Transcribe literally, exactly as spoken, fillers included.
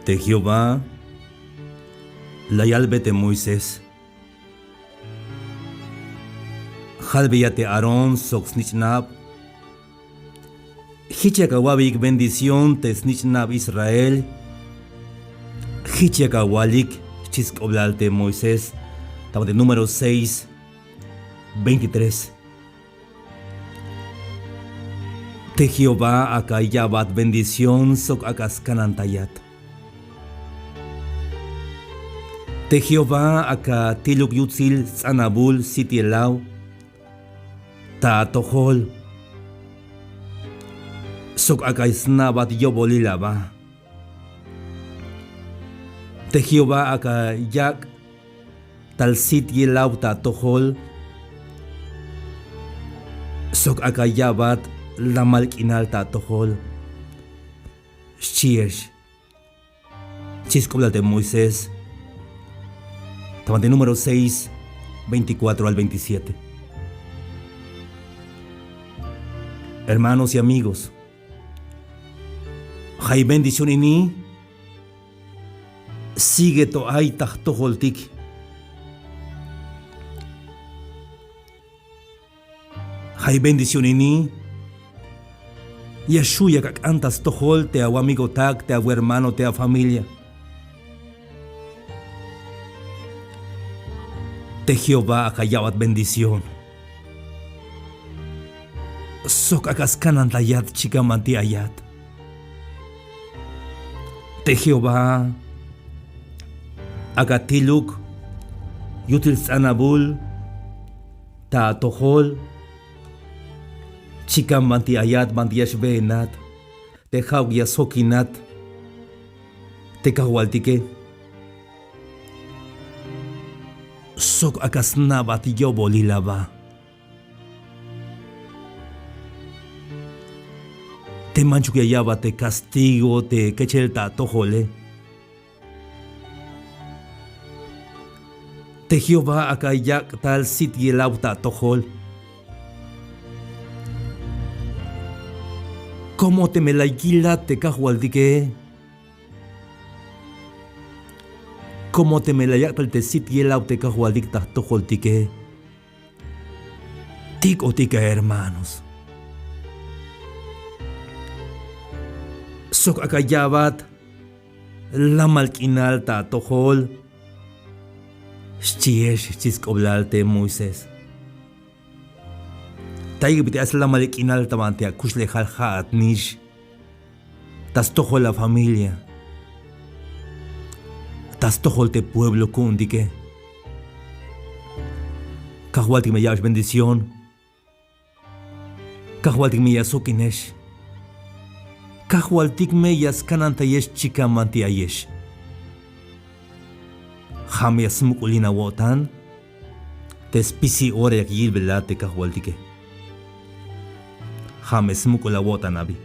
Te Jehová la yalbe te Moisés: Jalbeya te Aarón sok snich'nab. Jich yak awa'beyik bendición te snich'nab Israel. Jich yak awalik, xchi sk'oblal te Moisés. Ta banti Número seis, veintitrés. Te Jehová ak'a ya'bat bendición sok ak'a skanantayat. Te Jehová ak'a tiluk yutsil sts'anabul sityelaw ta atojol sok ak'a sna'bat yo'bolil aba. Te Jehová ak'a yak' tal sityelaw ta atojol sok ak'a ya'bat lamal k'inal ta atojol, xchiex, xchi sk'oblal te Moisés. Ta banti Número seis, veinticuatro al veintisiete. Hermanos y amigos, ja' i bendición ini sigue to ay ta jtojoltik. Ja' i bendición ini ya xju' yak ak'an ta stojol te awamigotak, te awermano, te afamilia. Te Jehová ak'a ya'bat bendición sok ak'a skanantayat chikan banti ayat. Te Jehová ak'a tiluk yutsil sts'anabul ta atojol chikan banti ayat, banti ya xbeenat, te ja'uk ya sjokinat te kajwaltike sok ak'a sna'bat yo'bolil aba. Te manchuk ya ya'bat te castigo te kechel ta atojole. Te Jehová ak'a yak' tal sityelaw ta atojol. Como teme la yilat te kajwaltike, como teme la yak' tal te sityelaw te kajwaltik ta jtojoltike, tik'otik a hermanos. Sok ak'a ya'bat lamal k'inal ta atojol, xchiex, xchi sk'oblal te Moisés. Tayik bit'il ay slamalil k'inal ta banti akuxlejal ja'at nix, ta stojol afamilia, ta stojol te pueblo ku'untike. Kajwaltik me ya ya'bex bendición. Kajwaltik me ya sjokinex. Kajwaltik me ya skanantayex chikan banti ayex. Ja' me ya smuk'ulin awo'tan te spisil ora yak yilbelat te kajwaltike. Ja' me smuk'ul awo'tan abi.